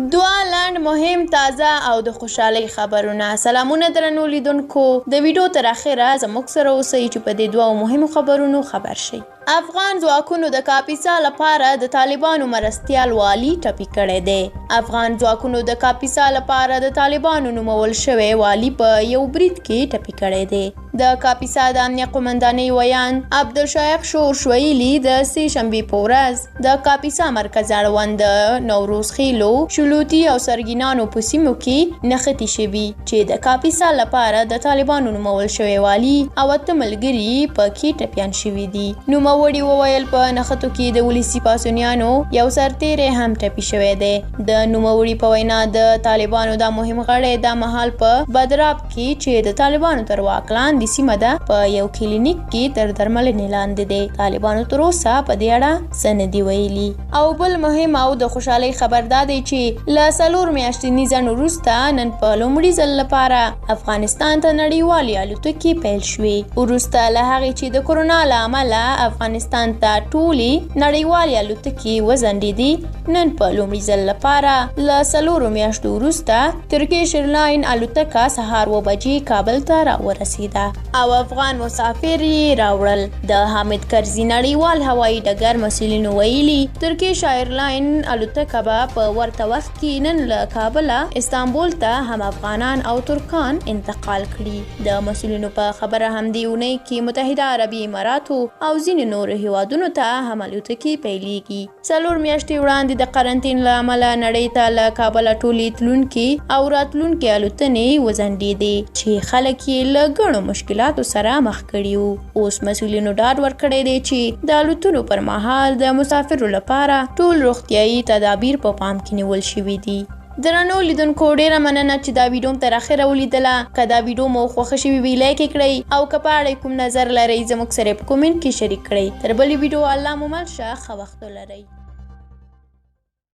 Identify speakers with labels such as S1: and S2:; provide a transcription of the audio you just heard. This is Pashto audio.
S1: دوه لنډ مهم، تازه او د خوشحالۍ خبرونه. سلامونه درنو لیدونکو، د ویډیو تر اخره زموږ سره اوسئ چې په دې دوو مهمو خبرونو خبر شئ. افغان ځواکونو د کاپیسا لپاره د طالبانو مرستیال والي ټپي کړی دی. افغان ځواکونو د کاپیسا لپاره د طالبانو نومول شوی والي په یو برید کې ټپي کړی دی. د کاپیسا د امنیه قومندانۍ ویاند عبدالشایق شورش ویلي، د سې شنبې په ورځ د کاپیسا مرکز اړوند د نوروز خېلو، شلوتي او سرګینانو په سیمو کې نښتې شوي چې د کاپیسا لپاره د طالبانو نومول شوی والي او 8 ملګري په کې ټپیان شوي دي. نوموړي وویل، په نښتو کې د ولسي پاڅونیانو یو سرتېری هم ټپي شوی دی. د نوموړي په وینا، د طالبانو دا مهم غړی دا مهال په بدراب کې چې د طالبانو تر واک لاندې سیمه ده په یو کلینیک کې تر درملنې لاندې دی. طالبانو تر اوسه په دې اړه څه نه دي ویلي. او بل مهم او د خوشحالۍ خبر دا دی چې له 4 میاشتني ځنډ وروسته نن په لومړي ځل لپاره افغانستان ته نړیوالې الوتکې پیل شوې. وروسته له هغې چې د کرونا له امله افغانستان ته ټولې نړیوالې الوتکې وځنډېدې، نن په لومړي ځل لپاره له 4 میاشتو وروسته ترکیش ایرلاین الوتکه سهار 7 بجې کابل ته راورسېده او افغان مسافر یې راوړل. د حامد کرزي نړیوال هوایي ډګر مسؤلینو ویلي، ترکیش ایرلاین الوتکه به په ورته وخت کې نن له کابله استانبول ته هم افغانان او ترکان انتقال کړي. د مسؤلینو په خبره، همدې اونۍ کې متحده عربي اماراتو او ځینو نورو هیوادونو ته هم الوتکې پیلیږي. 4 میاشتې وړاندې د قرنطین له امله نړۍ ته له کابله ټولې تلونکې او راتلونکې الوتنې وځنډېدې چې خلک یې له ګڼو مشکلاتو سره مخ کړي وو. اوس مسؤلینو ډاډ ورکړی دی چې د الوتنو پر مهال د مسافرو لپاره ټول روغتیایي تدابیر په پام کې نیول شوي دي. درنو لیدونکو، ډیره مننه چې دا ویډیو تر اخره ولیدله. که دا ویډیو مو خوښه شوې وي لایک یې کړئ او که په اړه کوم نظر لرئ زموږ سره په کومنټ کې شریک کړئ. تر بلې ویډیو الله مو مل شه، ښه وخت ولرئ.